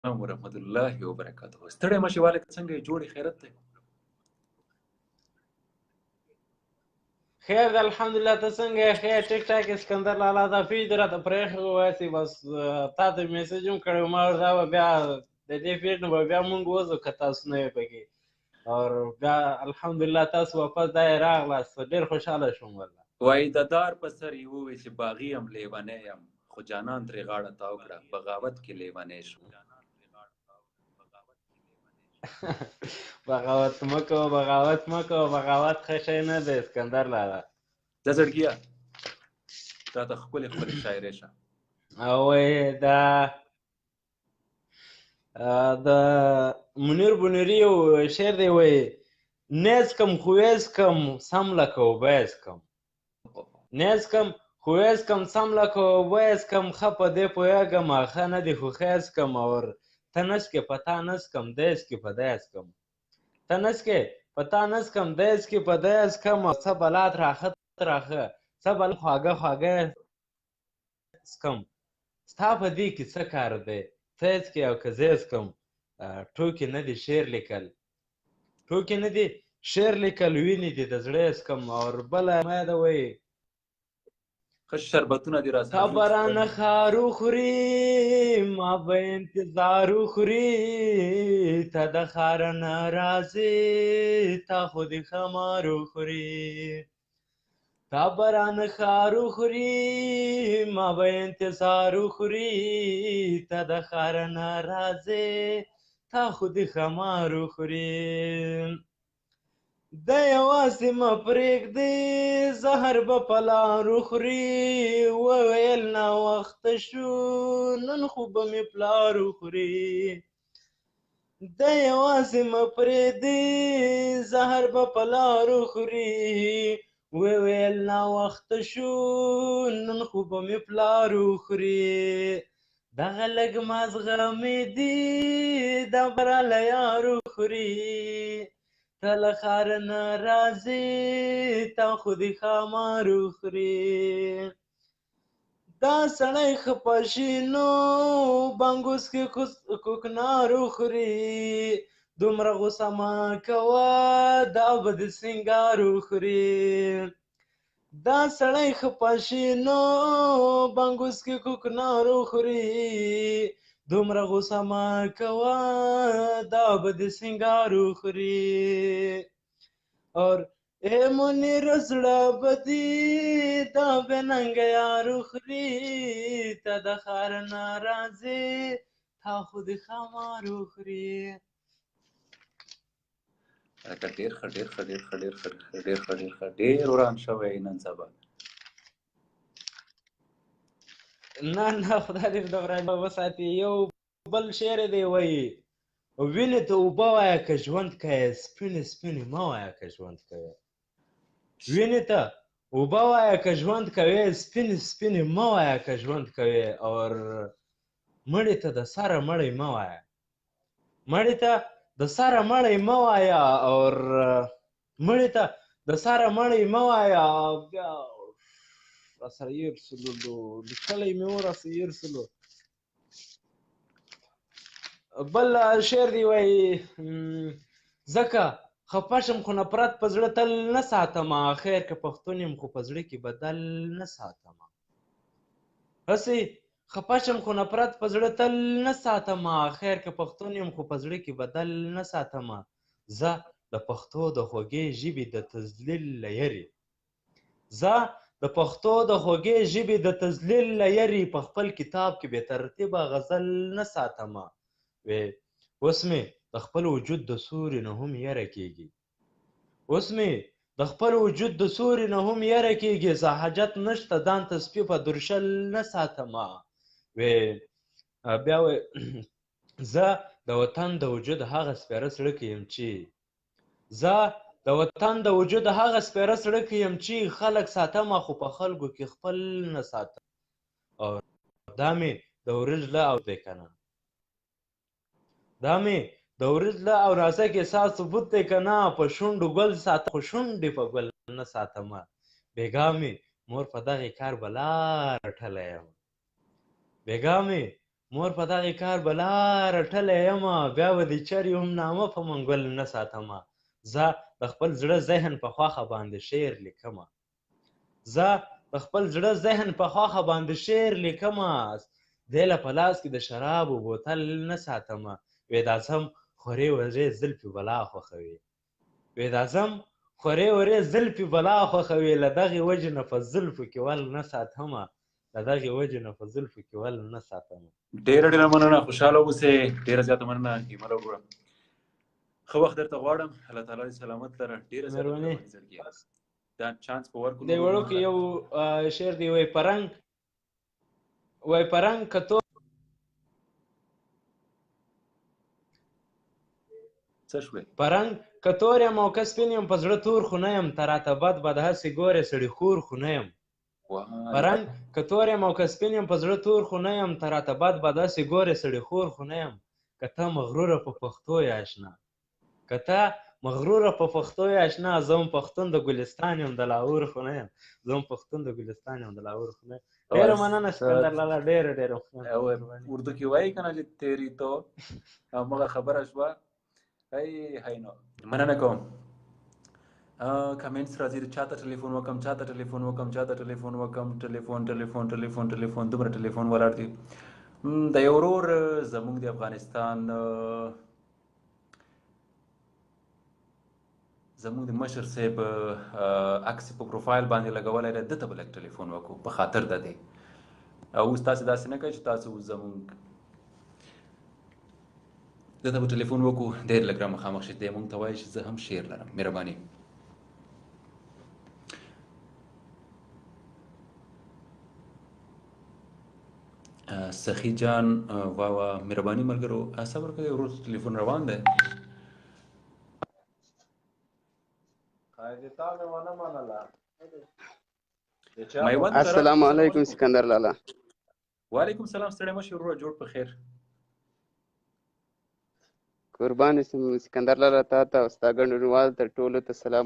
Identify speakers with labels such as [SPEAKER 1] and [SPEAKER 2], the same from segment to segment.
[SPEAKER 1] ورحمت الله وبرکاته. ستړی مشه والک، څنګه یې؟ جوړې، خیرت دی؟
[SPEAKER 2] خیر ده، الحمدلله. ته څنګه یې؟ خیر، ټیک ټاک. اسکندر لالا، دا پیج راته پرېښی واسي، بس تا ته میسج هم کړی، ما دا به بیا د دې پیج نه به بیا مونږ وځو که تاسو نه یې پکې، او بیا الحمدلله تاسو واپس دا یې راغلاست، ډېر خوشحاله شوم والله.
[SPEAKER 1] وایي د دار په سر یې وویل چې باغي یم، لیونی یم، خو جانان ترې غاړه تاو کړه، بغاوت کې لیونی شو.
[SPEAKER 2] بغاوت مه کوه، بغاوت مه کوه، بغاوت ښه شی نه دی اسکندر لالا.
[SPEAKER 1] د زړګیه، راته ښکلې ښکلې شاعرې شه.
[SPEAKER 2] او دا د منیر بونیري یو شعر دی، وایي: نیز کم خویز کم سم لکه وبیز کم، نیز کم خویز کم سم لکه وبیز کم، ښه په دې پوهېږم ښه نه دي خو خیز کم، اور ته نسکې په تا نسکم دی سکې په دی سکم، ته نسکې په تا نسکم دی سکې په دی سکم، څه بلا تراخه تراخه څه بلا خواږه خواږه سکم، ستا په دې کې څه کار دی، ته یې څکې او که زه یې څکم، ټوکې نه دي شعر لیکل، ټوکې نه دي شعر لیکل، وینې دي د زړه یې څکم. اور بله ما ده وایي:
[SPEAKER 1] ښه شربتونه دي راسره.
[SPEAKER 2] خبرانه ښار وخوري، ما به انتظار وخوري، ته د ښار نه راځې، تا خو دې خمار وخوري. تا بران ښار وخوري، ما به انتظار وخوري، ته د ښار نه راځې، تا خو دې خمار وخوري. د یوازې مه پرېږدي، زهر به په لار وخوري، وویل ناوخته شو، نن خو به مې پلار وخوري. د یوازې مه پرېږدي، زهر به په لار وخوري، وویل ناوخته شو، نن خو به مې پلار وخوري. دغه لږ مازغه مې دي، دا به راله یار وخوري، ته له ښاره نه راځې، تا خو دې ښامار وخوري. دا سړی خپه شي نو بنګوس کې کوکنار وخوري، دومره غوسه مه کوه، دا به د سینګار وخوري. دا سړی خپه شي نو بنګوس کې کوکنار وخوري، دومره غوسه مه کوه، دا به د سینګار وخوري. اور اے منیر زړه به دي دا به ننګ یار وخوري، ته د ښار نه راځې، تا خو دې ښامار وخوري.
[SPEAKER 1] لکه ډېر ښه، ډېر ښه، ډېر ښه، ډېر ښه، ډېر ښه، ډېر ښه، ډېر وران شوی نن سبا.
[SPEAKER 2] نه نه، خدای دې د وران وساتي. یو بل شعر دی، وایي: وینې ته اوبه وایه که ژوند کوې، سپینې سپینې مه وایه که ژوند کوې. وینې ته اوبه وایه که ژوند کوې، سپینې سپینې مه وایه که ژوند کوې، اور مړی ته د سره مړی مه وایه، مړی ته د سره مړی مه وایه، اور مړی ته د سره مړی مه وایه. بیا راسره هېر سلو، لیکلی مې و، راسره هېر سلو. بل شعر دی، وایي: ځکه خفه شم خو نفرت په زړه تل نه ساتم، خیر که پښتون یم خو په زړه کې بدل نه ساتم. هسې خفه شم خو نفرت په زړه تل نه ساتم، خیر که پښتون یم خو په زړه کې بدل نه ساتم. زه د پښتو د خوږې ژبې د تذلیل له یرې، زه د پښتو د خوږې ژبې د تذلیل له یرې په خپل کتاب کې بې ترتیبه غزل نه ساتم. وې اوس مې د خپل وجود د سوري نه هم یره کېږي، اوس مې د خپل وجود د سوري نه هم یره کېږي، زه حاجت نشته ځان ته سپي په درشل نه ساتم. وې بیا وې زه د وطن د وجود هغه سپېره څړیکه یم چې، زه د وطن د وجود هغه سپېره څړیکه یم چې خلک ساتم خو په خلکو کې خپل نه ساتم. او دا مې د ورځ له او دی که نه، دا مې د ورځ له او راسه کې سا ثبوت دی که نه، په شونډو ګل ساتم خو شونډې په ګل نه ساتم. بېګا مې مور په دغې کار بلا رټلی یم، بېګا مې مور په دغه کار بلا رټلی یم، بیا به د چرې هم نامه په منګول نه ساتمه. زه د خپل زړه ذهن په خوښه باندې شعر لیکمه، زه د خپل زړه ذهن په خوښه باندې شعر لیکمه، دی له په لاس کې د شرابو بوتل نه ساتمه. وې دا ځم خورې ورې زلفې بلا خوښوي، وې دا ځم خورې ورې زلفې بلا خوښوي، له دغې وجې نه په زلفو کې ول نه ساتمه، له دغې وجې نه په زلفو کې ول نه ساتمه.
[SPEAKER 1] ډېره ډېره مننه، خوشحاله اوسې، ډېره زیاته مننه ایمل وروره. ښه وخت درته غواړم، الله تعالی دې سلامت لره. ډېره زیاته
[SPEAKER 2] مهرباني.
[SPEAKER 1] مهرباني زړګیه، دا چانس په ورکړو
[SPEAKER 2] دی
[SPEAKER 1] نورو
[SPEAKER 2] وړوکی
[SPEAKER 1] ورونو ته.
[SPEAKER 2] یو شعر دی، وای پرنګ، وای پرنګ کتو
[SPEAKER 1] څه شوې؟
[SPEAKER 2] پرنګ که تور یم او که سپین یم، په زړه تور خو نه یم، ته راته بد بد هسې ګورې سړي خور خو نه یم.
[SPEAKER 1] وای
[SPEAKER 2] پرنګ که تور یم او که سپین یم، په زړه تور خو نه یم، ته راته بد بد هسې ګورې سړي خور خو نه یم. که ته مغروره په پښتو یې اشنا، که ته مغروره په پښتو یې اشنا، زه هم پښتون د ګلستان یم د لاهور خو نه یم، زه هم پښتون د ګلستان یم د لاهور خو نه یم. ډېره مننه سکندر لالا، ډېره ډېره مننه، مهرباني.
[SPEAKER 1] اردو کې وایي که نه چې تیری تو همغه خبره شوه. هی هی، نو مننه کوم. کمنټس راځي، چاته ټلیفون وکم، چاته ټلیفون وکم، چاته ټلیفون وکم، ټلیفون ټلیفون ټلیفون ټلیفون، دومره ټلیفون ولاړ دي. د یو ورور زمونږ د افغانستان زمونږ د مشر صاحب عکس په پروفایل باندې لګولی دی، ده ته به لږ ټلیفون وکړو په خاطر د دې. او اوس تاسې داسې نه کوئ چې تاسو اوس زمونږ ده ته به ټلیفون وکړو، ډېر لږ را مخامخ شي، دی مونږ ته وایي چې زه هم شعر لرم. مهرباني. سخی جان، وا وا، مهرباني ملګرو، صبر کوئ، ورور ته ټلیفون روان دی.
[SPEAKER 2] قاعده مې ونه منله.
[SPEAKER 1] میوند ته
[SPEAKER 3] السلام
[SPEAKER 1] راغلم.
[SPEAKER 3] علیکم سکندر لالا.
[SPEAKER 1] وعلیکم سلام، ستړی مه شې وروره، جوړ په خیر.
[SPEAKER 3] قربان سم سکندر لالا، تا ته او ستا ګډونوال ته ټولو ته سلام.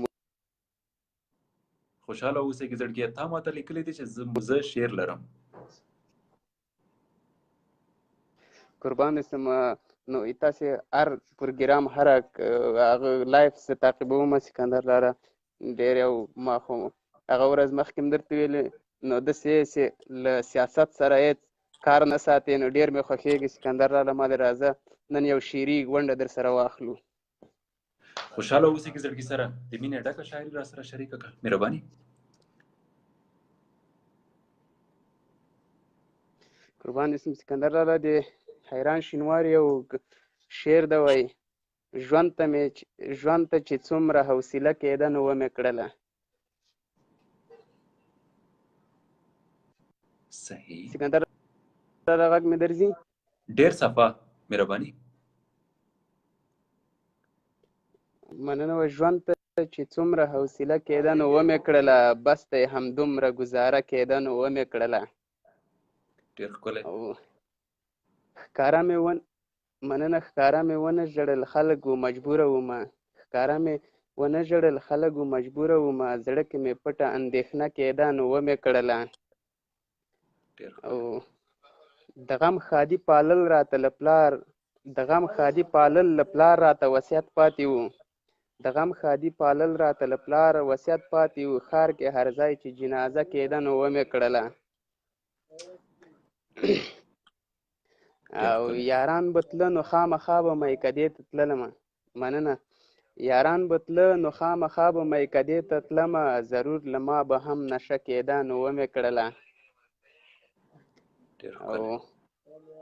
[SPEAKER 1] خوشحاله اوسې زړګیه. تا ماته لیکلي دي چې زه شعر لرم.
[SPEAKER 3] قربان سم. نو تاسې هر پروګرام، هر هغه live زه تعقیبوم سکندر لالا، ډېر یو ما خو هغه ورځ مخکې هم درته ویلي، نو داسې چې له سیاست سره هېڅ کار نه ساتې، نو ډېر مې خوښېږي سکندر لالا. ما دې راځه نن یو شعري غونډه در سره واخلو.
[SPEAKER 1] خوشحاله اوسې زړګي سره، د مینې ډکه شاعري را سره شریکه کړه، مهرباني.
[SPEAKER 3] قربان دې سم سکندر لالا. د حیران شینواری یو شعر دی، وایي ژوند ته مې ژوند ته چې څومره حوصله کېده نو ومې کړله.
[SPEAKER 1] صحیح.
[SPEAKER 3] سکندر لالا غږ مې درځي؟
[SPEAKER 1] ډېر صفا، مهرباني.
[SPEAKER 3] مننه. وه ژوند ته چې څومره حوصله کېده نو ومې کړله، بس دی همدومره ګزاره کېده نو ومې کړله.
[SPEAKER 1] ډېر ښکلی.
[SPEAKER 3] او ښکاره مې ون مننه، ښکاره مې ونه ژړل خلک و مجبوره ومه، ښکاره مې ونه ژړل خلک و مجبوره ومه، زړه کې مې پټه اندېښنه کېده نو ومې کړله.
[SPEAKER 1] ډېر
[SPEAKER 3] او
[SPEAKER 1] ښکلی.
[SPEAKER 3] د غم ښادي پالل راته له پلار، د غم ښادي پالل له پلار راته وصیت پاتې وو، د غم ښادي پالل راته له پلار وصیت پاتې وو، ښار کې هر ځای چې جنازه کېده نو ومې کړله.
[SPEAKER 1] ډېر
[SPEAKER 3] او
[SPEAKER 1] ښکلی.
[SPEAKER 3] یاران به تله نو خامخا به میکدې ته تللمه. مننه. یاران به تله نو خامخا به میکدې ته تلمه، ضرور له ما به هم نشه کېده نو ومې کړله.
[SPEAKER 1] ډېر
[SPEAKER 3] او
[SPEAKER 1] ښکلی.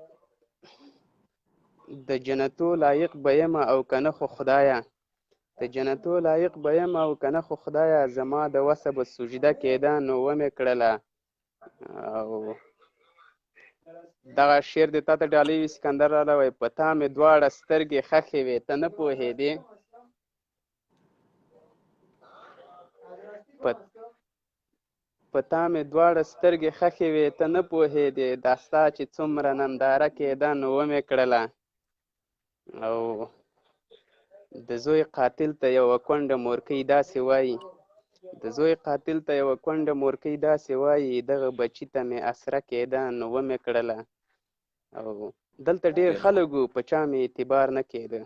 [SPEAKER 3] د جنتو لایق به یمه او که نه خو خدایه، د جنتو لایق به یم او که نه خو خدایه، زما د وسه به سجده کېده نو ومې کړله. او دغه شعر دې تا ته ډالۍ وي سکندر لالا، وایي په تا مې دواړه سترګې ښخې وې ته نه پوهېدې، په په تا مې دواړه سترګې ښخې وې ته نه پوهېدې، دا ستا چې څومره ننداره کېده نو ومې کړله. او د زوی قاتل ته یوه کونډه مورکۍ داسې وایي، د زوی قاتل ته یوه کونډه مورکۍ داسې وایي، دغه بچي ته مې اسره کېده نو ومې کړله. او دلته ډیر خلک وو، په چا مې اعتبار نه کېده.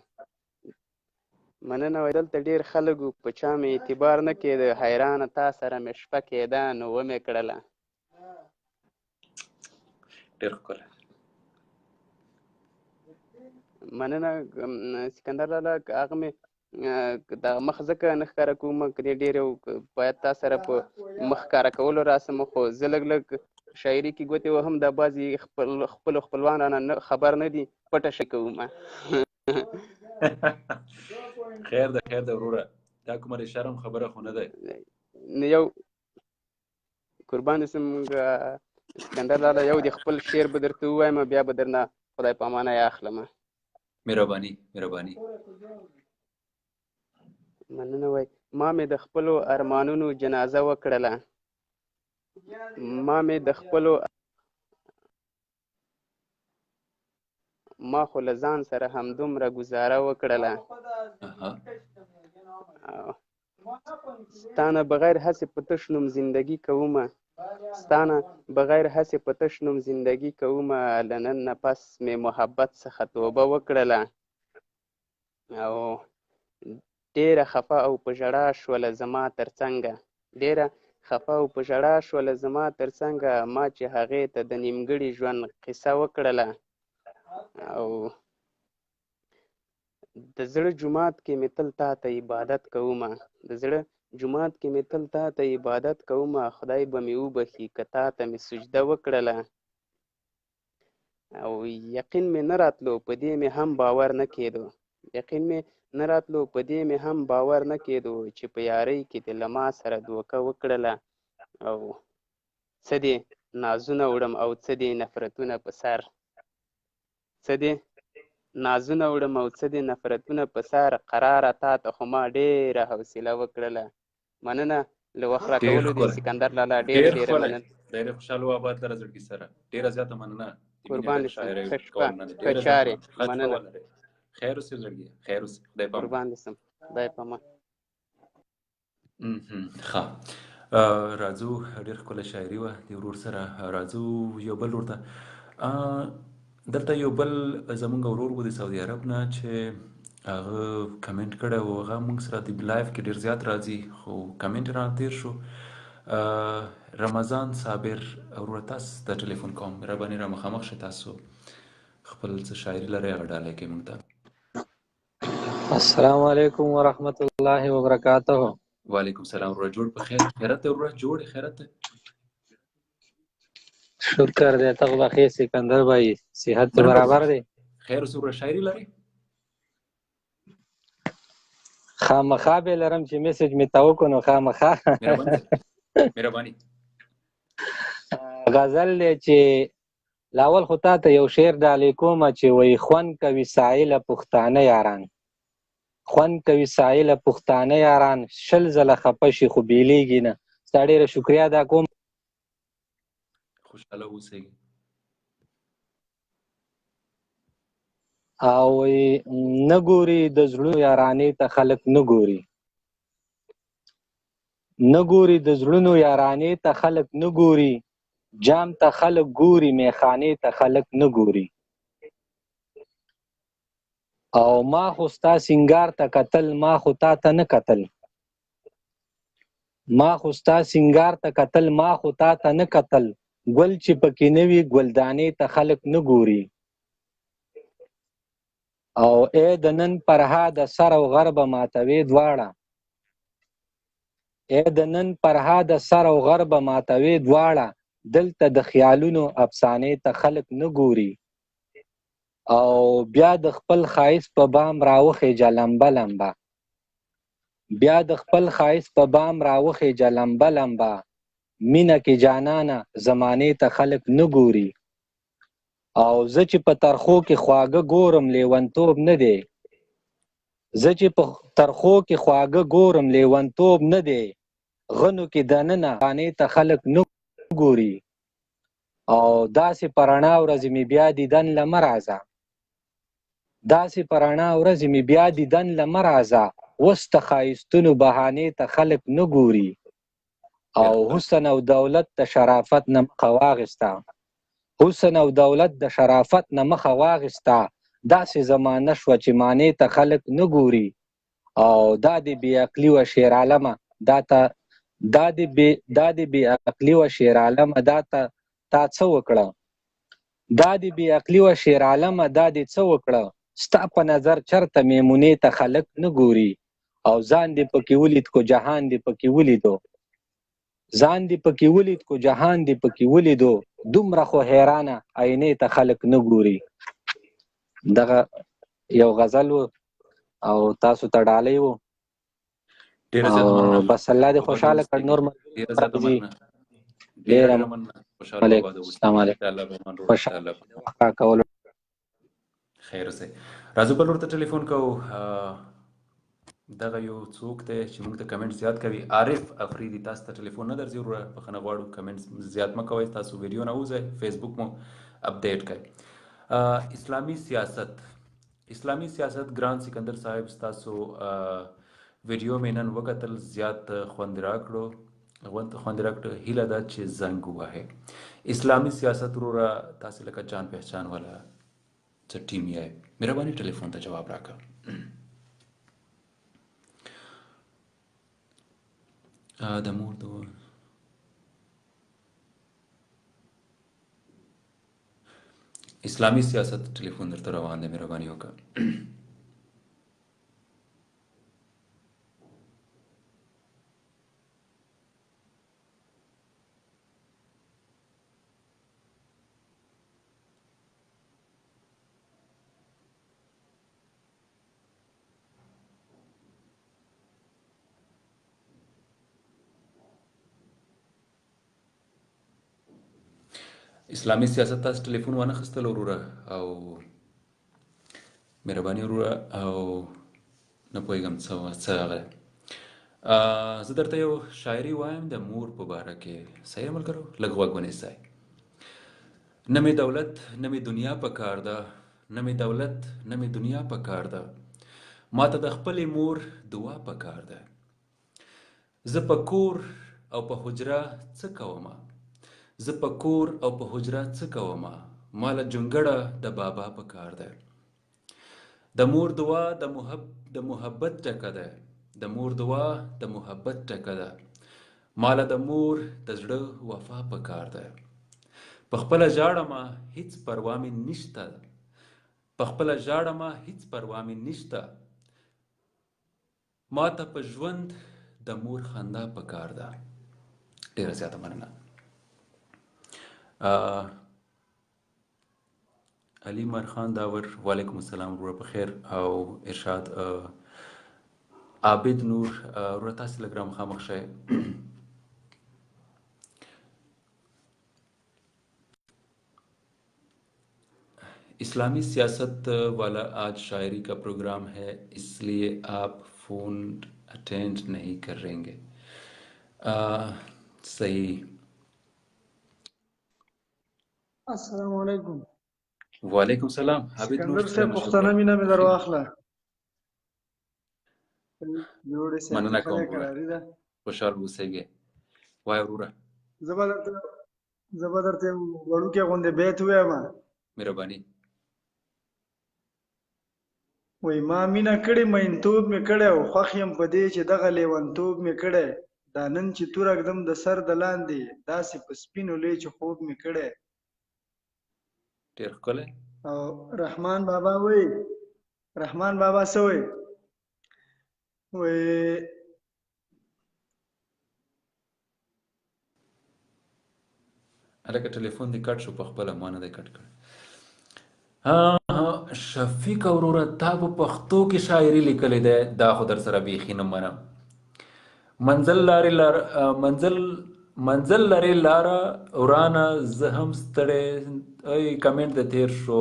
[SPEAKER 3] مننه وای، دلته ډیر خلک وو، په چا مې اعتبار نه کېده، حیرانه تا سره مې شپه کېده نو ومې کړله.
[SPEAKER 1] ډیر ښکلی.
[SPEAKER 3] مننه سکندر لالا، هغه مې دا مخ ځکه نه ښکاره کوم، که دې ډېر یو باید تا سره په مخ ښکاره کولو راسم، خو زه لږ لږ شاعري کې ګوتې وهم، دا بعضې خپلو خپلوان رانه نه خبر نه دي، پټه شي کوم.
[SPEAKER 1] خیر ده، خیر ده وروره، دا کومه د شرم خبره خو نه ده.
[SPEAKER 3] نو یو قربان دې سم سکندر لالا، یو د خپل شعر به درته ووایم، بیا به درنه خدای پامانه یې اخلم.
[SPEAKER 1] مهرباني، مهرباني.
[SPEAKER 3] مننه وای، ما مې د خپلو ارمانونو جنازه وکړله، ما مې د خپلو، ما خو له ځان سره همدومره ګزاره وکړله. ستانه بغیر هسې په تش نوم زندګي کومه، ستانه بغیر هسې په تش نوم زندګي کومه، له نن نه پس مې محبت څخه توبه وکړله. او ډېره خفه او په ژړا شوله زما تر څنګه، ډېره خفه او په ژړا شوله زما تر څنګه، ما چې هغې ته د نیمګړي ژوند قصه وکړله. او د زړه جومات کې مې تل تا ته عبادت کومه، د زړه جومات کې مې تل تا ته عبادت کومه، خدای به مې وبخښي که تا ته مې سجده وکړله. او یقین مې نه راتلو، په دې مې هم باور نه کېدو، یقین مې نه راتلو، په دې مې هم باور نه کېدو، چې په یارۍ کې دې له ما سره دوکه وکړله. او څه دې نازونه وړم او څه دې نفرتونه په سر، څه دې نازونه وړم او څه دې نفرتونه په سر، قراره تا ته خو ما ډېره حوصله وکړله. مننه له وخت راکولو دې سکندر لالا، ډېره ډېره مننه.
[SPEAKER 1] ډېر خوشاله و آباد لره زړګي سره، ډېره زیاته مننه.
[SPEAKER 3] قربان دې شم، ښه شپه، ښه چارې، مننه.
[SPEAKER 1] خیر اوسې زړګي، خیر اوسې، خدای پامان.
[SPEAKER 3] قربان دې شم، خدای پامان.
[SPEAKER 1] ښه راځو، ډېر ښکلی شاعري وه د ورور سره. راځو یو بل ورور ته. دلته یو بل زمونږ ورور و د سعودي عرب نه چې هغه کمنټ کړی و، هغه مونږ سره د لایف کې ډېر زیات راځي، خو کمنټ رانه تېر شو. رمضان صابر وروره، تاسو ته ټلیفون کوم، مهرباني را مخامخ شئ، تاسو خپل څه شاعري لرئ هغه ډالۍ کوي مونږ ته.
[SPEAKER 4] السلام علیکم ورحمت الله وبرکاته.
[SPEAKER 1] وعلیکم سلام وروره، جوړ په خیر؟ خیرت دی وروره، جوړ خیرت دی؟
[SPEAKER 4] شکر دی، ته خو بخیر سکندر بھائی، صحت دې برابر دی؟
[SPEAKER 1] خیر اوسې وروره، شاعري لرئ؟
[SPEAKER 4] خامخا به لرم، چې میسج مې تا وکړو نو خامخا.
[SPEAKER 1] مهرباني.
[SPEAKER 4] غزل دی چې لاول خو تا ته یو شعر ډالۍ کوم چې وایي خوند کوي ساحله پښتانه یاران، خوند کوي ساحله پښتانه یاران، 20 ځله خفه شي خو بېلېږي نه. ستا ډېره شکریه ادا کوم.
[SPEAKER 1] خوشحاله اوسئ.
[SPEAKER 4] او نه ګوري د زړونو یارانې ته خلک نه ګوري، نه ګوري د زړونو یارانې ته خلک نه ګوري، جام ته خلک ګوري میخانې ته خلک نه ګوري. او ما خو ستا سینګار ته کتل، ما خو تا ته نه کتل، ما خو ستا سینګار ته کتل، ما خو تا ته نه کتل، ګل چې پکې نه وي ګلدانې ته خلک نه ګوري. او ای د نن پرها د سر او غربه ماتوې دواړه، ای د نن پرها د سر او غربه ماتوې دواړه، دلته د خیالونو افسانې ته خلک نه ګوري. او بیا د خپل ښایست په بام راوخېژه لمبه لمبه، بیا د خپل ښایست په بام راوخېژه لمبه لمبه، مینه کې جانانه زمانې ته خلک نه ګوري. او زه چې په ترخو کې خواږه ګورم لیونتوب نه دی، زه چې په ترخو کې خواږه ګورم لیونتوب نه دی، غنو کې دننه خانې ته خلک نه ګوري. او داسې په رڼا ورځې مې بیا دیدن له مه راځه، داسې په رڼا ورځې مې بیا دیدن له مه راځه، اوس د ښایستونو بهانې ته خلک نه ګوري. او حسن او دولت د شرافت نه مخه واخیسته، حسن او دولت د شرافت نه مخه واخیسته، داسې زمانه شوه چې معنی ته خلک نه ګوري. او دا دې بې عقلي وه شیرعالمه دا ته دا دې بې دا دې بې عقلي وه شیرعالمه دا ته تا څه وکړه؟ دا دې بې عقلي وه شیرعالمه دا دې څه وکړه؟ ستا په نظر چرته میمونې ته خلک نه ګوري؟ او ځان دې پکې ولید کو جهان دې پکې ولیدو. ځان دې پکې ولید کو جهان دې پکې ولیدو، دومره خو حیرانه آینې ته خلک نه ګوري. دغه یو غزل و او تاسو ته ډالۍ و.
[SPEAKER 1] ډیره زیاته مننه.
[SPEAKER 4] بس الله دې خوشاله کړ. نور
[SPEAKER 1] ډیره زیاته مننه.
[SPEAKER 4] ډیره مننه.
[SPEAKER 1] خوشاله آباد اوسئ.
[SPEAKER 4] السلام علیکم.
[SPEAKER 1] الله په امان.
[SPEAKER 4] خوشاله کولو.
[SPEAKER 1] خیر اوسئ. راځو بل ورته ټلیفون کوو. دغه یو څوک دی چې موږ ته کمنټ زیات کوي، عارف افریدي. تاسو ته ټلیفون نه درځي وروره، بخښنه غواړو، کمنټ زیات مه کوئ. تاسو ویډیو نه وځئ، فیسبوک مو اپډیټ کړئ. اسلامی سیاست، اسلامی سیاست. ګران سکندر صاحب، تاسو ویډیو مې نن وکتل، زیات خوند راکړو، خوند راکړو. هیله ده چې زنګ ووهئ. اسلامی سیاست وروره، تاسو لکه جان پہچان والا څه ټیم یې، مهرباني ټلیفون ته جواب راکړه. د مور د اسلامی سیاست ټلیفون درته روان دی، مهرباني وکړه. اسلامي سیاست تاسو ټلیفون وانه خستل وروره، او مهرباني وروره، او نه پوهېږم څه څه هغه. زه درته یو شاعري وایم د مور په باره کې. صحیح ملګرو، لږ غوږ ونیسئ. نه مې دولت نه مې دنیا په کار ده، نه مې دولت نه مې دنیا په کار ده، ماته د خپلې مور دعا په کار ده. زه په کور او په حجره څه کومه، زه په کور او په حجره څه کومه، ماله جونګړه د بابا په کار ده. د مور دعا د محب د محبت ټکه ده، د مور دعا د محبت ټکه ده، ماله د مور د زړه وفا په کار ده. په خپله ژاړمه هیڅ پروا مې نشته، په خپله ژاړمه هیڅ پروا مې نشته، ماته په ژوند د مور خندا په کار ده. ډیره زیاته مننه. علي مرخان داور، وعلیکم السلام وروره، په خیر. او ارشاد عابد نور وروره، تاسو لږ رامخامخ شئ. اسلامی سیاست والا آج شاعری کا پروگرام ہے، اس لیے آپ فون اٹینڈ نہیں کریں گے. صحیح.
[SPEAKER 5] السلام علیکم.
[SPEAKER 1] وعلیکم السلام عابد نور.
[SPEAKER 5] سکندر صاحب، پښتنه مینه مې در واخله. جوړې سه؟
[SPEAKER 1] مننه کوم وروره،
[SPEAKER 5] قراري ده.
[SPEAKER 1] خوشحال اوسئ. وای وروره.
[SPEAKER 5] زه به درته یو وړوکی غوندې بیت ووایم.
[SPEAKER 1] مهرباني.
[SPEAKER 5] وایي ما مینه کړې، مینتوب مې کړی، او خوښ یم په دې چې دغه لیونتوب مې کړی. دا نن چې توره ږدم د سر د لاندې، داسې په سپینو لیچو خوب مې کړی.
[SPEAKER 1] ډېر ښکلی.
[SPEAKER 5] او رحمان بابا وایي، رحمان بابا څه وایي؟ وایي
[SPEAKER 1] هلکه ټلیفون دې کټ شو په خپله، ما نه دی کټ کړی. ها شفیق وروره، تا په پښتو کې شاعري لیکلې ده، دا خو در سره بیخي نه منم. منزل لارې لار منزل منزل لرې لاره ورانه، زه هم ستړی. ای کمنټ د تیر شو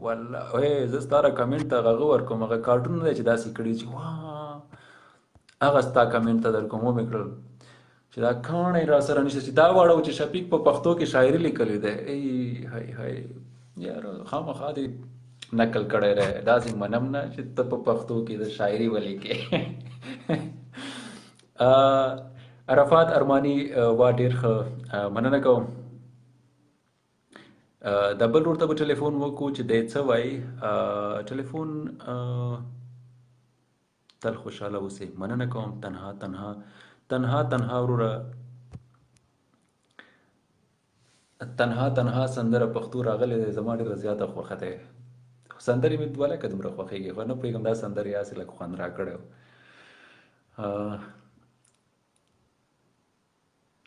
[SPEAKER 1] والله. ای زه ستا کمنټ ته هغه ورکوم، هغه کارټون دی چې داسې کړي چې واه، هغه ستا کمنټ ته درکوم. ومې کړل چې دا کاڼی را سره نشته چې دا واړو چې شفیق په پښتو کې شاعري لیکلې ده. ای های های یاره، خامخا دې نقل کړی دی، داسې منم نه چې ته په پښتو کې د شاعري ولیکې. عرفات ارماني، وا ډېر ښه، مننه کوم. د بل ورور ته به ټلیفون وکړو چې دی څه وایي. ټلیفون تل خوشحاله اوسئ، مننه کوم. تنها تنها تنها تنها وروره، تنها تنها سندره پښتو راغلې ده، زما ډېره زیاته خوښه ده. سندرې مې دوه لکه دومره خوښېږي، خو نه پوهېږم دا سندرې هسې لږ خوند راکړی.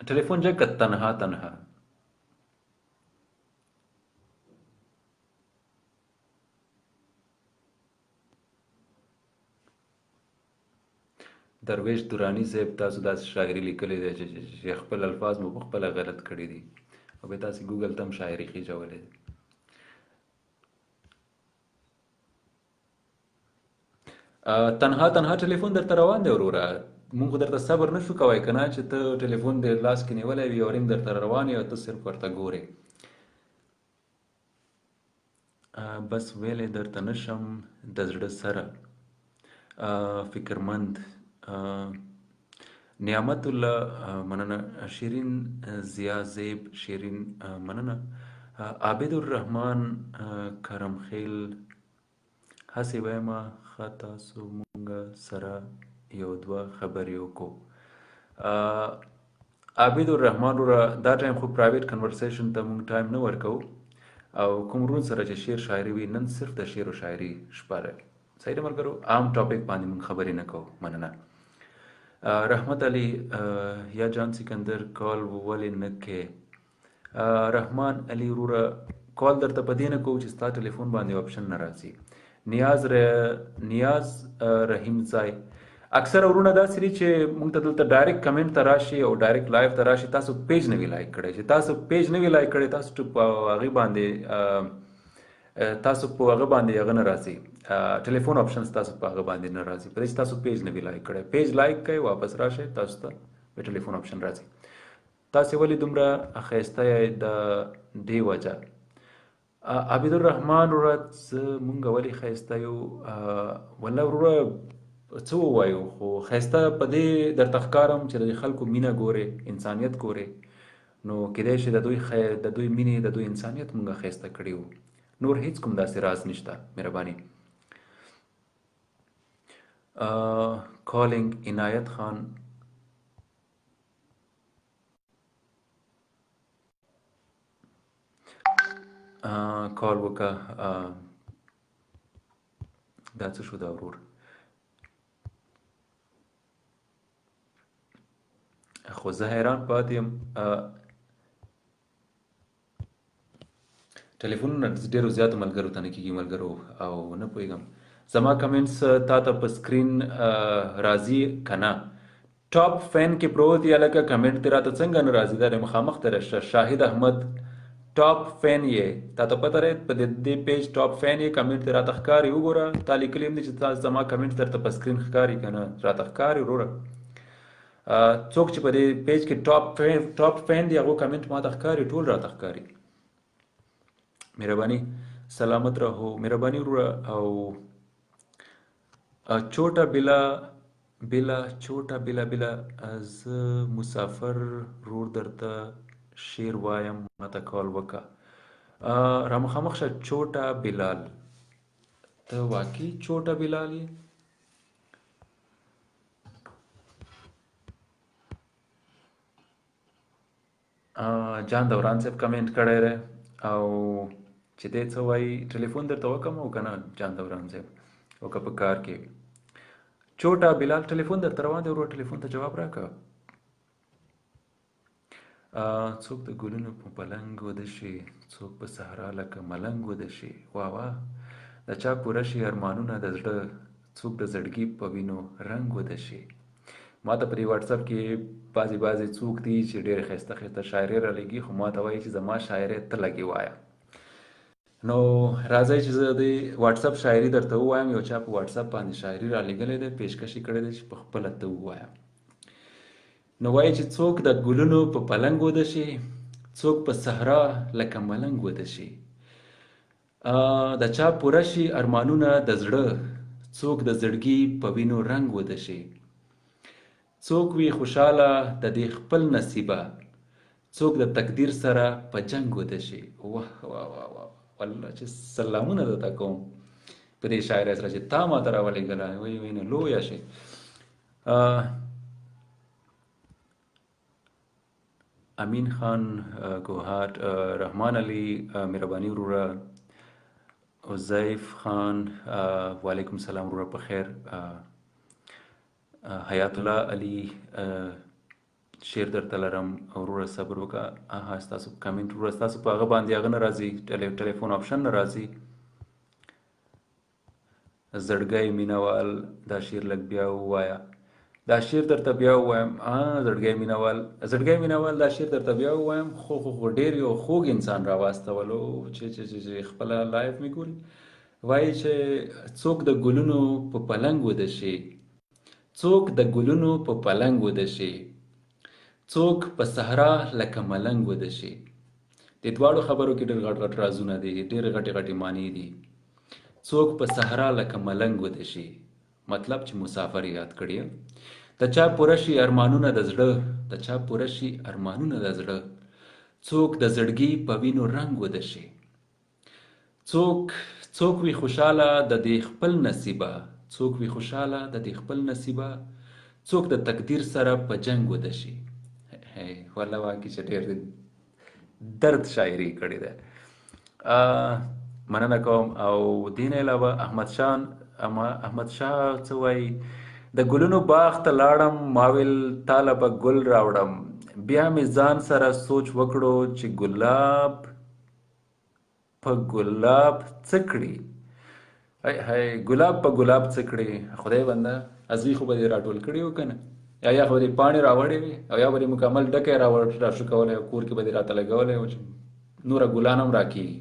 [SPEAKER 1] ټلیفون جګ که تنها تنها. درویش درانی صاحب، تاسو داسې شاعري لیکلې ده چې خپل الفاظ مو په خپله غلط کړي دي، او بیا تاسې ګوګل ته هم شاعري خېژولې ده. تنها تنها ټلیفون درته روان دی وروره، مونږ خو درته صبر نشو کوی که نه چې ته ټلیفون دې لاس کې نیولی وي او رینګ درته روان وي او ته صرف ورته ګورې. بس ویلی درته نشم د زړه سره فکرمند. نعمت الله مننه. شیرین ضیا زیب شیرین مننه. عابد الرحمن کرمخیل، هسې وایمه ښه تاسو مونږ سره یو دوه خبرې وکړو. عابد الرحمن وروره، دا ټایم خو پرایویټ کنورسیشن ته مونږ ټایم نه ورکو، او کوم ورون سره چې شعر شاعري وي، نن صرف د شعر او شاعري شپه ده. صحیح ده ملګرو، عام ټاپک باندې مونږ خبرې نه کوو. مننه. رحمت علي یا جان سکندر کال ولې نه کې؟ رحمان علي وروره، کال درته په دې نه کوو چې ستا ټلیفون باندې آپشن نه راځي. نیاز رحیم ځای، اکثره ورونه داسې دي چې مونږ ته دلته ډایرکټ کمنټ ته راشي او ډایرکټ لایو ته راشي، تاسو پیج نه وی لایک کړی. چې تاسو پیج نه وی لایک کړی، تاسو په هغې باندې تاسو په هغه باندې هغه نه راځي، ټلیفون آپشن تاسو په هغه باندې نه راځي، په دې چې تاسو پیج نه وی لایک کړی. پیج لایک کړئ، واپس راشئ، تاسو ته په ټلیفون آپشن راځي. تاسو ولې دومره ښایسته یئ د دې وجه؟ عابد الرحمن وروره، زه مونږ ولې ښایسته یو؟ والله وروره څه ووایو، خو ښایسته په دې درته ښکارم چې د خلکو مینه ګورې، انسانیت ګورې، نو کیدای شي د دوی د دوی مینې، د دوی انسانیت مونږ ښایسته کړي وو، نور هیڅ کوم داسې راز نشته. مهرباني. کالینګ عنایت خان، کال وکړه. دا څه شو دا ورور؟ خو زه حیران پاتې یم. ټلیفونونه ډېرو زیاتو ملګرو ته نه کېږي ملګرو، او نه پوهېږم زما کمنټس تا ته په سکرین راځي که نه. ټاپ فین کې پروت یې لکه، کمنټ دې راته څنګه نه راځي؟ دا مخامخ ته راشه. شاهد احمد ټاپ فین یې، تا ته پته دی په دې پیج ټاپ فین یې، کمنټ دې راته ښکاري. وګوره، تا لیکلي هم دي چې تا زما کمنټ درته په سکرین ښکاري که نه. راته ښکاري وروره. څوک چې په دې پیج کې ټاپ فین دی، هغو کمنټ ماته ښکاري، ټول راته ښکاري. مهرباني، سلامت رهو. مهرباني وروره. او چوټه بلا بلا، چوټه بلا بلا، زه مسافر رور درته شعر وایم، ماته کال وکه. را مخامخ شه چوټه بلال، ته واقعي چوټه بلال یې؟ جان دوران صاحب کمنټ کړی دی، او چې دی څه وایي. ټلیفون درته وکم او که نه جان دوران صاحب، او که په کار کې؟ چوټه بلال، ټلیفون درته روان دی ورور، ټلیفون ته جواب راکړه. څوک د ګلونو په پلنګ وده شي، څوک په صحرا لکه ملنګ وده شي. واه واه، د چا پوره شي ارمانونه د زړه، څوک د زړګي په وینو رنګ وده شي. ما ته په دې واتساپ کې بعضې بعضې څوک دي چې ډېرې ښایسته ښایسته شاعرۍ رالیږي، خو ما ته وایي چې زما شاعرۍ ته لږې وایه. نو راځئ چې زه د واتساپ شاعري درته ووایم. یو چا په واتساپ باندې شاعري رالیږلې ده، پیشکش یې کړې ده چې په خپله ته ووایه. نو وایي چې څوک د ګلونو په پلنګ وده شي، څوک په صحرا لکه ملنګ وده شي. د چا پوره شي ارمانونه د زړه، څوک د زړګي په وینو رنګ وده شي. څوک وي خوشاله د دې خپل نصیبه، څوک د تقدیر سره په جنګ وده شي. واه واه واه واه، والله چې سلامونه درته کوم په دې شاعرۍ سره چې تا ماته راولېږله. وایي وایي نو لویه شي. امین خان کوهاټ، رحمان علي مهرباني وروره، عزیف خان وعلیکم سلام وروره په خیر، حیات الله علي شعر درته لرم وروره صبر وکړه. اها ستاسو کمنټ وروره، ستاسو په هغه باندې هغه نه راځي، ټلیفون آپشن نه راځي. زړګی مینوال دا شعر لږ بیا ووایه، دا شعر درته بیا ووایم. زړګی مینوال، زړګی مینوال دا شعر درته بیا ووایم. خو خو خو ډېر یو خوږ انسان راواستولو چې چې چې چې خپله لایف مې ګوري، وایي چې څوک د ګلونو په پلنګ وده شي، څوک د ګلونو په پلنګ وده شي، څوک په صحرا لکه ملنګ وده شي. دې دواړو خبرو کې ډېر غټ غټ رازونه دي، ډېرې غټې غټې معنی دي. څوک په صحرا لکه ملنګ وده شي، مطلب چې مسافر یاد کړي. د چا پوره شي ارمانونه د زړه، د چا پوره شي ارمانونه د زړه، څوک د زړګي په وینو رنګ وده شي. څوک څوک وي خوشاله د دې خپل نصیبه، څوک وي خوشاله د دې خپل نصیبه، څوک د تقدیر سره په جنګ وده شي. والله واقعي چې ډېر درد شاعري کړې ده. مننه کوم. او دې نه علاوه احمد شاه، احمد شاه څه وایي؟ د ګلونو باغ ته لاړم، ما ویل تاله به ګل راوړم، بیا مې ځان سره سوچ وکړو چې ګلاب په ګلاب څه کړي. های های، ګلاب په ګلاب څه کړي. خدای بنده ازغي خو به دې راټول کړي وو که نه، یا یا خو به دې پاڼې راوړې وي، او یا به دې مکمل ډکی راشوکولی او کور کې به دې راته لګولی و چې نوره ګلان هم راکېږي.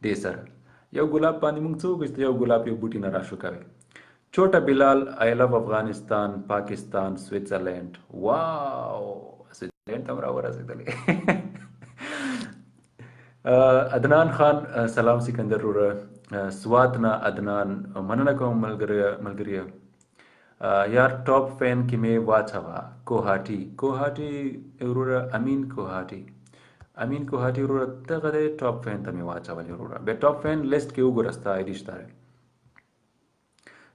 [SPEAKER 1] دې سره یو ګلاب باندې موږ څه وکړو چې یو ګلاب یو بوټي نه راشوکوي. چوټه بلال آی لو افغانستان، پاکستان، سویټزرلینډ. واو، سویټزرلینډ ته هم راورسېدلې. عدنان خان سلام سکندر وروره، سوات نه عدنان مننه کوم ملګری. یار ټاپ فین کې مې واچوه. کوهاټي، کوهاټي وروره، امین کوهاټي، امین کوهاټي وروره دغه دی، ټاپ فین ته مې واچولې وروره. بیا ټاپ فین لیست کې وګوره، ستا آی ډي شته.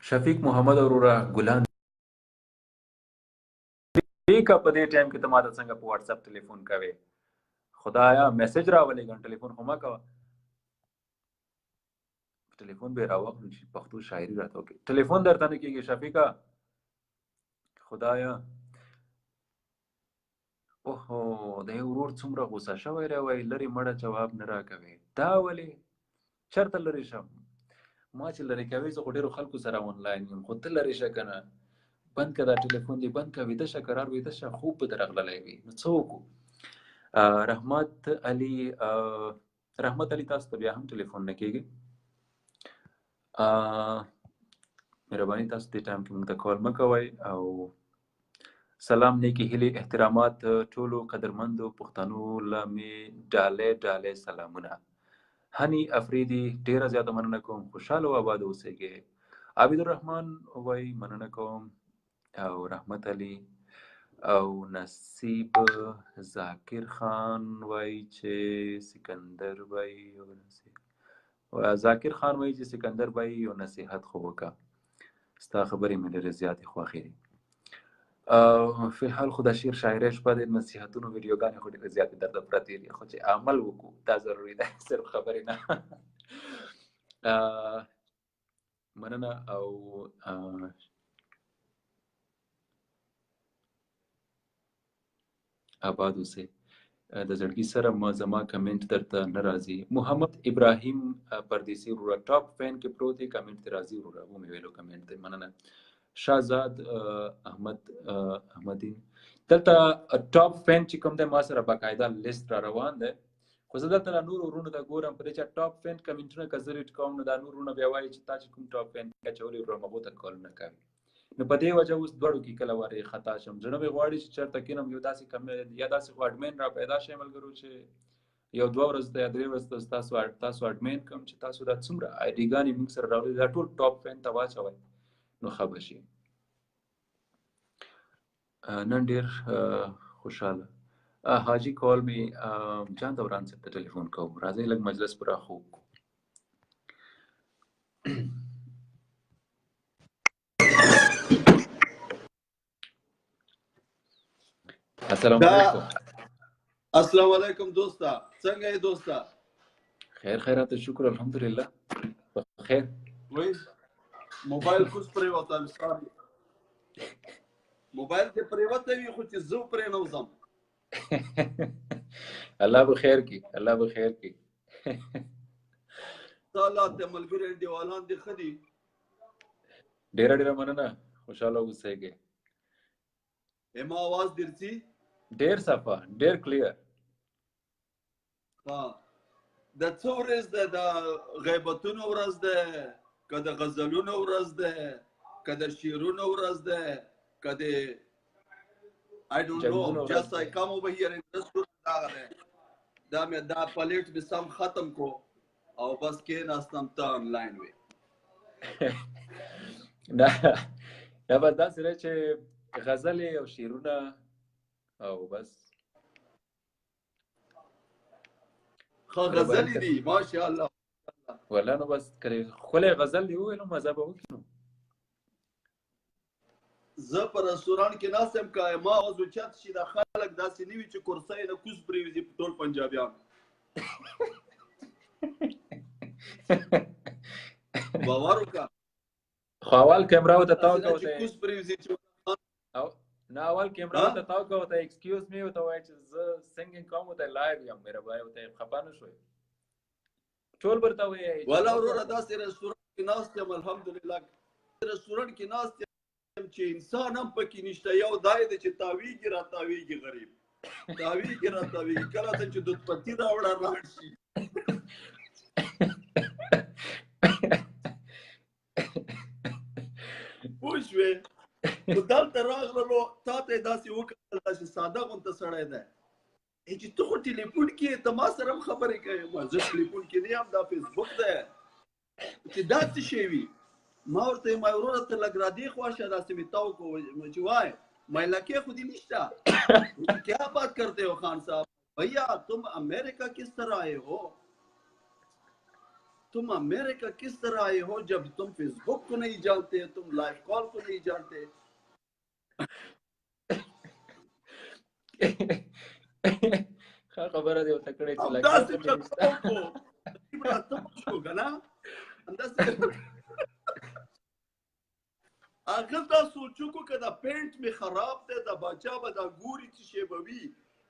[SPEAKER 1] شفیق محمد وروره ګلان لیکه په دې ټایم کې ته ماته څنګه په واتس اپ ټلیفون کوې؟ خدایا میسج راولېږم، ټلیفون خو مه کوه. ټلیفون به راوخلو چې پښتو شاعري راته وکړي. ټلیفون درته نه کېږي شفیقه؟ خدایا، اوهو دی ورور څومره غوسه شوی دی، وایي لرې مړه جواب نه راکوې. دا ولې؟ چېرته لرې شم؟ ما چې لرې کوې زه خو ډېرو خلکو سره آنلاین یم، خو ته لرې شه که نه. بند که دا ټلیفون دې بند که، ویده شه، کرار ویده شه، خوب به درغللی وي. نو څه وکړو؟ رحمت علي، رحمت علي تاسو ته بیا هم ټلیفون نه کېږي. مهرباني تاسو دې ټایم کې موږ ته کال مه کوئ. او سلام، نیکې هیلې، احترامات ټولو قدرمندو پښتنو له مې ډالۍ ډالۍ سلامونه. هني افریدي ډېره زیاته مننه کوم، خوشحاله او آباد اوسېږئ. عابد الرحمن وایي مننه کوم. او رحمت علي او نصیب ذاکر خان وایي چې سکندر وایي او نصیب ذاکر خان وایي چې سکندر بای یو نصیحت خو وکړه، ستا خبرې مې ډېرې زیاتې خوښې دي. فی الحال خو د شعر شاعرۍ شپه د نصیحتونو ویډیوګانې خو ډېرې زیاتې درته پرتې دي، خو چې عمل وکړو دا ضروري ده، صرف خبرې نه. مننه. او آباد اوسئ. د زړګي سره ما زما کمنټ درته نه راځي. محمد ابراهیم پردیسي وروره ټاپ فین کې پروت دی، کمنټ ته راځي وروره، ومې ویلو کمنټ دی، مننه. شاهزاد احمد احمدین دلته ټاپ فین چې کوم دی ما سره باقاعده لیست را روان دی، خو زه دلته لا نورو وروڼو ته ګورم. په دې چې ټاپ فین کمنټونه که زه ریډ کوم نو دا نور وروڼه بیا وایي چې تا چې کوم ټاپ فین کې اچولی وروره هغو ته کالونه کوي. نو په دې وجه اوس دواړو کې کله وارې خطا شم. زړه مې غواړي چې چېرته کښېنم یو داسې کم یا داسې خو اډمین را پیدا شي ملګرو چې یو دوه ورځې ته یا درې ورځې ته تاسو اډمین کم چې تاسو دا څومره آیډیګانې موږ سره راوړي دا ټول ټاپ فین ته واچوئ نو ښه به شي. نن ډېر خوشحاله. حاجي کال می، جان دوران صاحب ته ټلیفون کوم. راځئ لږ مجلس پراخ وکړو. السلام علیکم.
[SPEAKER 6] السلام علیکم دوستا، څنګه یې دوستا؟
[SPEAKER 1] خیر خیرات، شکر الحمدلله، خیر.
[SPEAKER 6] وای موبایل کوز پریوته، سوري، موبایل دې پریوته وي خو چې زه پرې نه وځم.
[SPEAKER 1] الله به خیر کی، الله به خیر کی.
[SPEAKER 6] تعالی ته ملګری دیوالان دې خدي.
[SPEAKER 1] ډیره ډیره مننه، خوشاله اوسئ.
[SPEAKER 6] ما आवाज درځي؟
[SPEAKER 1] ډیر صفا، ډیر کلیر.
[SPEAKER 6] ها، د څو ورځ ده؟ د غیبتونو ورځ ده که د غزلونو ورځ ده که د شعرونو ورځ ده که د I don't know، just I come over here in restaurant. دا ده، دا مې دا پلیټ مې سم ختم کو او بس کې ناستم، ته آنلاین وې.
[SPEAKER 1] نه نه، بس داسې دی چې غزلې او شعرونه او بس.
[SPEAKER 6] ښه غزلې دي، ماشاءالله.
[SPEAKER 1] ولا نو بس کله ښکلی غزل دی وویل، مزه به وکړي نو.
[SPEAKER 6] زه په رستورانت کې ناست یم، که ما اواز اوچت شي دا خلک داسې نه وي چې کرسۍ نه کوز پرېوځي په ټول پنجابیان. باور وکړه.
[SPEAKER 1] خو اول کیمره ورته تاو
[SPEAKER 6] داسې نه
[SPEAKER 1] کوه
[SPEAKER 6] چې کوز پرېوځي چې
[SPEAKER 1] او نه، اول کیمره ورته تاو کوه ته، excuse me ورته وایي چې زه singing کوم ورته، live یم، مهرباني ورته. خفه نه شوئ، ټول ورته وایي.
[SPEAKER 6] ولا وروره، داسې رستورانت کې ناست یم، الحمدلله، رستورانت کې ناست یم چې انسان هم پکې نشته. یو دای دی چې تاویږي را تاویږي، غریب تاویږي را تاویږي، کله ته چې دود پتی راوړه راشي. پوه شوې؟ خو دلته راغللو، تا ته یې داسې وکتل، داسې ساده غونته سړی دی چې ته خو ټلیفون کې ته ما سره هم خبرې کوې. ما زه ټلیفون کې نه یم، دا فیسبوک دی. چې دا څه شی وي؟ ما ورته ما وروره ته لږ را دې خوا شه، داسې مې تاو کو چې وای ما لکه خو دې نشته. کیا بات کرتے ہو خان صاحب؟ بھیا تم امریکا کس طرح آئے ہو؟ تم امریکا کس طرح آئے ہو جب تم فیسبوک کو نہیں جانتے، تم لائیو کال کو نہیں جانتے؟
[SPEAKER 1] ښه خبره دی ورته کړې چې لکه
[SPEAKER 6] همداسې چل وکړو، راته شو که نه همداسې. هغه دا سوچ وکړو که دا پینټ مې خراب دی، دا باچا به دا ګوري چې شی به وي.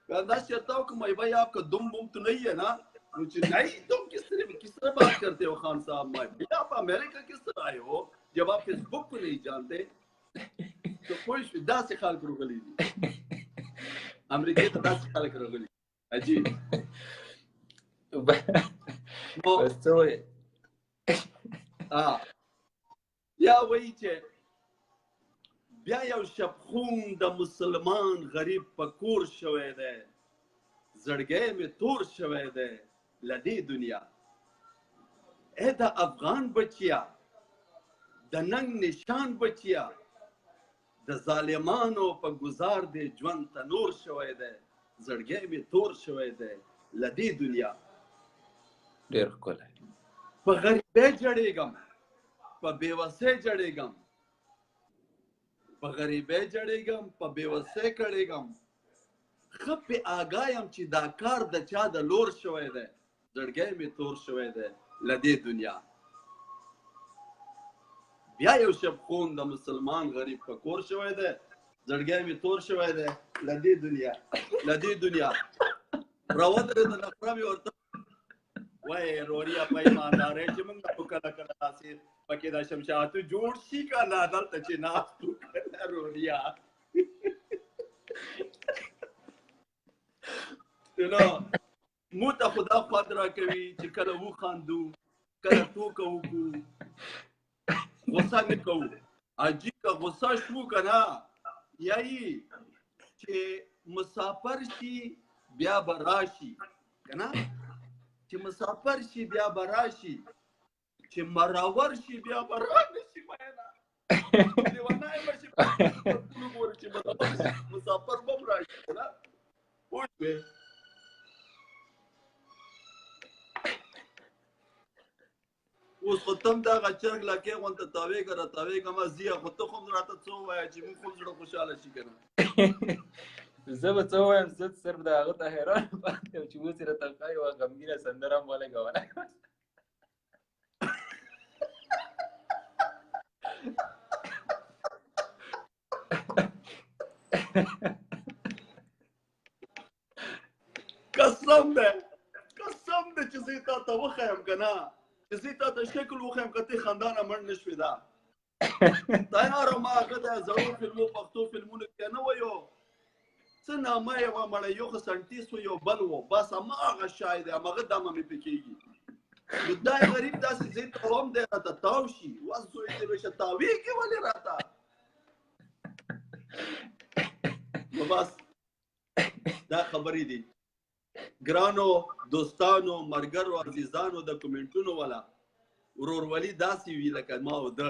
[SPEAKER 6] دا چرته وکړم، بھائی آپ کا دم بم تو نہیں ہے نا؟ مجھے نہیں، تم کس طرح کس طرح بات کرتے ہو خان صاحب؟ میں آپ امریکہ کس طرح آئے ہو جب آپ فیسبوک کو نہیں جانتے؟ تو پوه شوې؟ داسې خلک راغلي دي امریکې ته، داسې خلک راغلي، عجیب.
[SPEAKER 1] بس څه وایې؟
[SPEAKER 6] یا وایي چې بیا یو شبخون د مسلمان غریب په کور شوی دی، زړګی مې تور شوی دی له دې دنیا. ای د افغان بچیا، د ننګ نشان بچیا، د ظالمانو په ګزار دې ژوند تنور شوی دی، زړګی مې تور شوی دی له دې دنیا.
[SPEAKER 1] ډېر ښکلی.
[SPEAKER 6] په غریبۍ جړېږم، په بېوسۍ جړېږم، په غریبۍ جړېږم، په بېوسۍ کړېږم، ښه پې آګاه یم چې دا کار د چا د لور شوی دی، زړګی مې تور شوی دی له دې دنیا. بیا یو شبخون د مسلمان غریب په کور شوی دی، زړګی مې تور شوی دی له دې دنیا، له دې دنیا. راودرېده، نخره مې ورته وای. روریا په ایماندارۍ چې موږ خو کله کله داسې پکې دا شمشاتو جوړ شي که نه، دلته چې ناست وو که نه روریا، نو مو ته خدا خوند راکوي چې کله وخاندو، کله ټوکه وکړو، غوسه نه کوو. عجیب که غوسه شو که نه، یعنی چې مسافر شي بیا به راشي که نه، چې مسافر شي بیا به راشي، چې مرور شي بیا به رانشي. مینا لیونی به شي چې مسافر به هم راشي که نه، پوه شوې؟ تم دا غچرګ لکه غونته تاویږه را تاویږه ما زیه، خو ته خو هم راته څه ووایه چې موږ خو زړه خوشحاله شي که نه.
[SPEAKER 1] زه به څه ووایم، زه صرف د هغه ته حیران پاتې یم چې اوس یې راته ښه یوه غمګینه سندره هم ولګوله.
[SPEAKER 6] قسم ده، قسم ده چې زه تا ته وښایم که نه، چې زه تا ته شکل وښایم که ته خندا نه مړ نه شوې. دا تیار ما هغه د زړو فلمو پښتو فلمونو کې نه ویو څه نامه یې وه مړی، یو خو سنټیس و یو بل و، بس هماغه شی دی، هماغه دمه مې پې کېږي. نو دا غریب داسې زه ته هم دی راته تاو شي، وس زوی دې وشه تاوېږي ولې راته. نو بس دا خبرې دي ګرانو دوستانو، مرګرو، عزیزانو، د کومنټونو والا ورورولي داسې وي لکه ما او ده،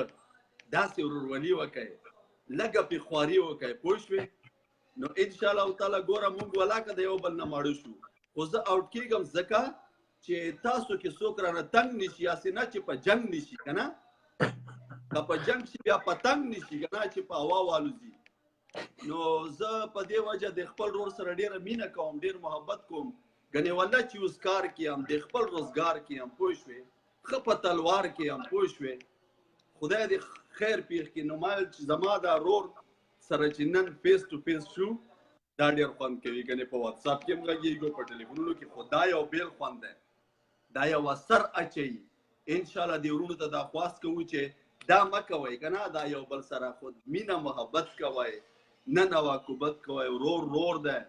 [SPEAKER 6] داسې ورورولي وکړئ، لږه پې خواري وکړئ، پوه شوې؟ نو ان شاء الله تعالی ګوره موږ ولاکه د یو بل نه ماړه شو، خو زه اوټ کېږم ځکه چې تاسو کې څوک رانه تنګ نشي، هسې نه چې په جنګ نشي که نه، که په جنګ شي بیا په تنګ نشي که نه چې په هوا والوځي. نو زه په دې وجه د خپل ورور سره ډېره مینه کوم، ډېر محبت کوم، ګنې والله چې اوس کار کې یم، د خپل روزګار کې یم، پوه شوې، ښه په تلوار کې یم، پوه شوې، خدای دې خیر پېښ کړي. نو ما چې زما دا ورور سره چې نن فیس ټو فیس شو دا ډېر خوند کوي، ګنې په واتساپ کې هم غږېږو، په ټلیفونونو کې، خو دا یو بېل خوند دی، دا یو اثر اچوي. انشاءالله دې وروڼو ته دا خواست کوو چې دا مه کوئ که نه، دا یو بل سره خود مینه محبت کوئ، نه نواکوبت کوئ. ورور ورور دی،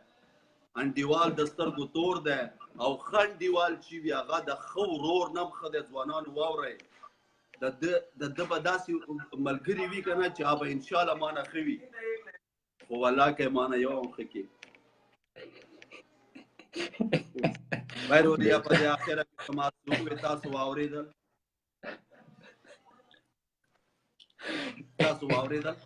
[SPEAKER 6] انډیوال د سترګو تور دی، او ښه انډیوال چې وي هغه د ښه ورور نه هم ښه دی. ځوانانو واورئ، د ده به داسې ملګري وي که نه چې هغه به انشاءالله ما نه ښه وي، خو ولاکه یې ما نه یو هم ښه کړي. ویروریا په دې اخره کې ما څه وویل، تاسو واورېدل؟ تاسو واورېدل؟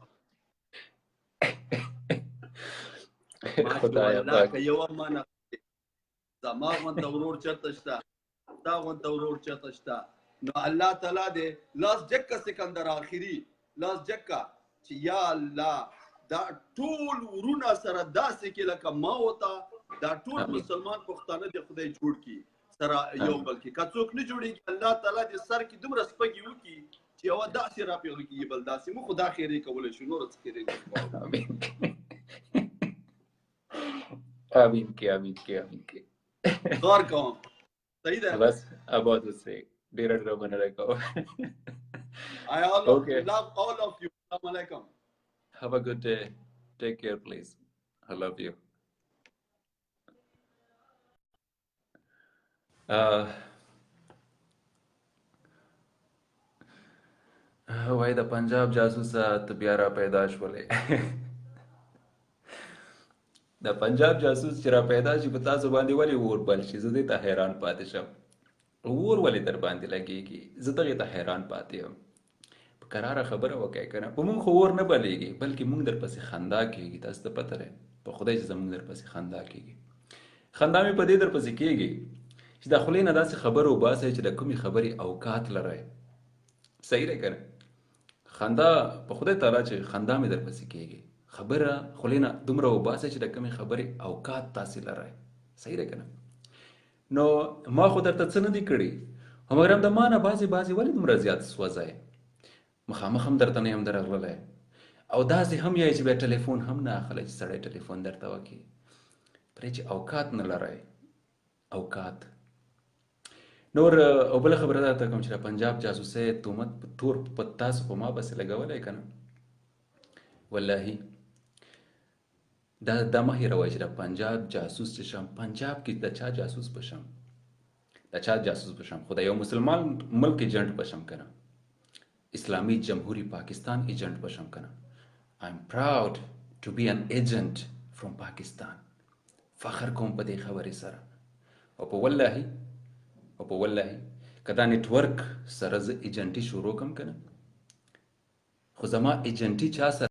[SPEAKER 1] خدای پاک
[SPEAKER 6] یو ما نه زما غونته ورور چېرته شته، تا غونته ورور چېرته شته. نو الله تعالی دې لاس جکه سکندر آخري لاس جکه چې یا الله دا ټول ورونه سره داسې کې لکه ما او تا، دا ټول مسلمان پښتانه دې خدای جوړ کړي سره یو بل کې. که څوک نه جوړېږي الله تعالی دې سر کې دومره سپږې وکړي چې یوه داسې راپېغله کېږي بل داسې. موږ خو دا خیرې کولی شو، نوره څه خیرې نه شو کولی.
[SPEAKER 1] آمین آمین کې آمین کې آمین کې.
[SPEAKER 6] غور کوم، صحیح ده؟
[SPEAKER 1] بس آباد اوسئ، ډېره ډېره مننه کوم.
[SPEAKER 6] I all of, okay. Love all of you. Assalamu alaikum.
[SPEAKER 1] Have a good day. Take care, please. I love you. وای د پنجاب جاسوسه ته بیا را پیدا شولې. د پنجاب جاسوس چې را پیدا شي په تاسو باندې ولې اور بل شي؟ زه دې ته حیران پاتې شم. اور ولې در باندې لګېږي؟ زه دغې ته حیران پاتې یم. په کراره خبره وکړئ که نه، په موږ خو اور نه بلېږي، بلکې موږ در پسې خندا کېږي. تاسو ته پته دی په خدای چې زموږ در پسې خندا کېږي. خندا مې په دې در پسې کېږي چې د خولې نه داسې خبرې وباسئ چې د کومې خبرې اوقات لرئ. صحیح دی که نه؟ خندا په خدای تعالی چې خندا مې در پسې کېږي، خبره خولې نه دومره وباسئ چې د کومې خبرې اوقات تاسې لرئ. صحیح دی که نه؟ نو ما خو درته څه نه دي کړي، خو مګر د ما نه بعضې بعضې ولې دومره زیات سوځئ؟ مخامخ هم درته نه یم درغللی، او داسې هم یئ چې بیا ټلیفون هم نه اخلئ چې سړی ټلیفون درته وکړي، پرې چې اوقات نه لرئ. اوقات نور. او بله خبره درته کوم چې د پنجاب جاسوسۍ تهمت په تور په تاسو په ما پسې لګولی که نه، واللهي دا مه هېروئ چې د پنجاب جاسوس چې شم، پنجاب کې د چا جاسوس به شم، د چا جاسوس به شم؟ خو د یو مسلمان ملک ایجنټ به شم که نه، اسلامي جمهوري پاکستان ایجنټ به شم که نه. I'm proud to be an agent from Pakistan. فخر کوم په دې خبرې سره. او په واللهي او په واللهي که دا نټورک سره زه ایجنټي شروع کم که نه، خو زما ایجنټي چا سره